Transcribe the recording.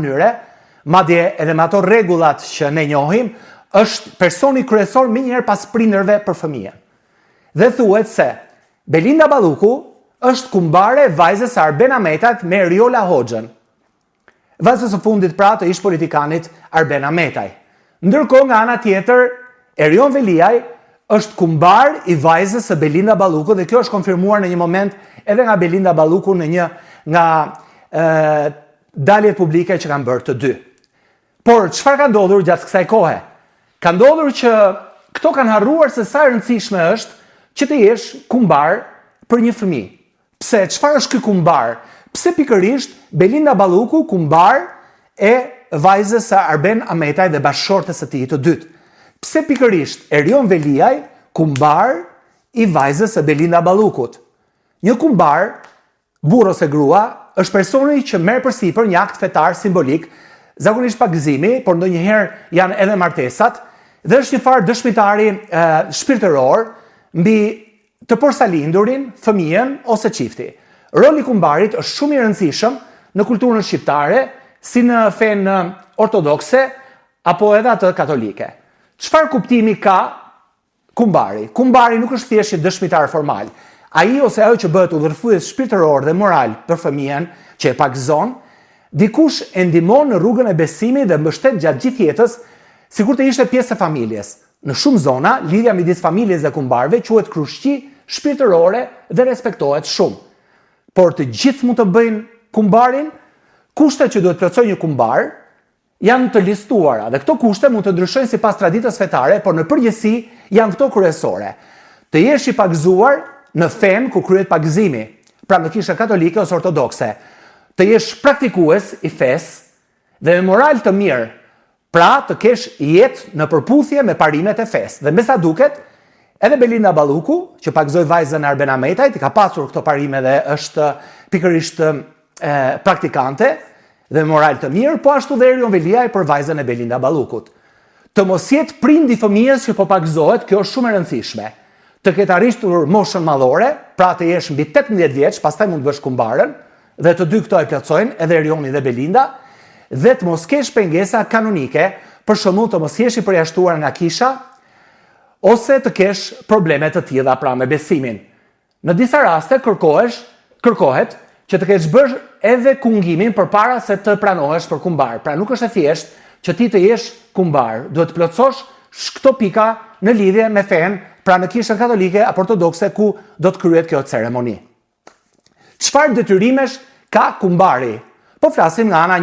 mënyre, madje edhe me ato rregullat që ne njohim, është personi kryesor menjëherë pas prindërve për fëmijën. Dhe thuhet se Belinda Balluku është kumbare e vajzës së Arben Ahmetajt me Eriola Hoxhën. Vajzës së fundit pra të ish politikanit Arben Ahmetaj. Ndërkohë nga ana tjetër, Erion Veliaj është kumbar i vajzës së Belinda Ballukut dhe kjo është konfirmuar në një moment edhe nga Belinda Balluku në një nga e, daljet publike që kanë bërë të dy. Por çfarë ka ndodhur gjatë kësaj kohe? Ka ndodhur që këto kanë harruar se sa e rëndësishme është që të jesh kumbar për një fëmijë. Pse, çfarë është ky kumbar? Pse pikërisht Belinda Balluku kumbar e vajzës së Arben Ahmetaj dhe bashkëshortes së tij të dytë? Pse pikërisht Erion Veliaj kumbar i vajzës së Belinda Ballukut? Një kumbar, burrë ose grua, është personi që merr përsipër një akt fetar simbolik, zakonisht pagëzimi, por ndonjëherë janë edhe martesat, dhe është një farë dëshmitari e, shpirtëror mbi të porsalindurin, fëmijën ose çifti. Roli i kumbarit është shumë i rëndësishëm në kulturën shqiptare, si në fenë ortodokse apo edhe atë katolike. Çfarë kuptimi ka kumbari? Kumbari nuk është thjesht një dëshmitar formal. Ai ose ajo që bëhet udhërrëfyes shpirtëror dhe moral për fëmijën që e pagëzon, dikush e ndihmon në rrugën e besimit dhe mbështet gjatë gjithë jetës, sikur të ishte pjesë e familjes. Në shumë zona, lidhja midis familjes dhe kumbarëve quhet krushqi shpirtërore dhe respektohet shumë. Por të gjithë mund të bëjnë kumbarin? Kushtet që duhet plotësojë një kumbar janë të listuara dhe këto kushte mund të ndryshojnë sipas traditës fetare, por në përgjithësi janë këto kryesore. Të jesh i pagëzuar në fenë ku kryhet pagëzimi, pra në kishën katolike ose ortodokse. Të jesh praktikues i fesë dhe me moral të mirë, Pra të kesh jetë në përputhje me parimet e fesë. Dhe me sa duket, edhe Belinda Balluku, që pagëzoi vajzën e Arben Ahmetajt, i ka pasur këto parime dhe është pikërisht e, praktikante dhe moral të mirë, po ashtu dhe Erion Veliaj për vajzën e Belinda Ballukut. Të mos jetë prind i fëmijës që po pagëzohet, kjo është shumë e rëndësishme. Të ketë arritur moshën madhore, pra të jesh mbi 18 vjeç, pastaj mund të bësh kumbarën, Dhe të dy këto e plotësojnë, edhe Erioni dhe Belinda, dhe të mos kesh pengesa kanonike, për shembull të mos jesh i përjashtuar nga kisha ose të kesh probleme të tilla pra me besimin. Në disa raste kërkohesh, kërkohet që të kesh bërë edhe kungimin përpara se të pranohesh për kumbar. Pra nuk është e thjeshtë që ti të jesh kumbar, duhet të plotësosh këto pika në lidhje me fenë, pra në kishën katolike apo ortodokse ku do të kryhet kjo ceremoni. Çfarë detyrimesh ka kumbari? Po flasim nga ana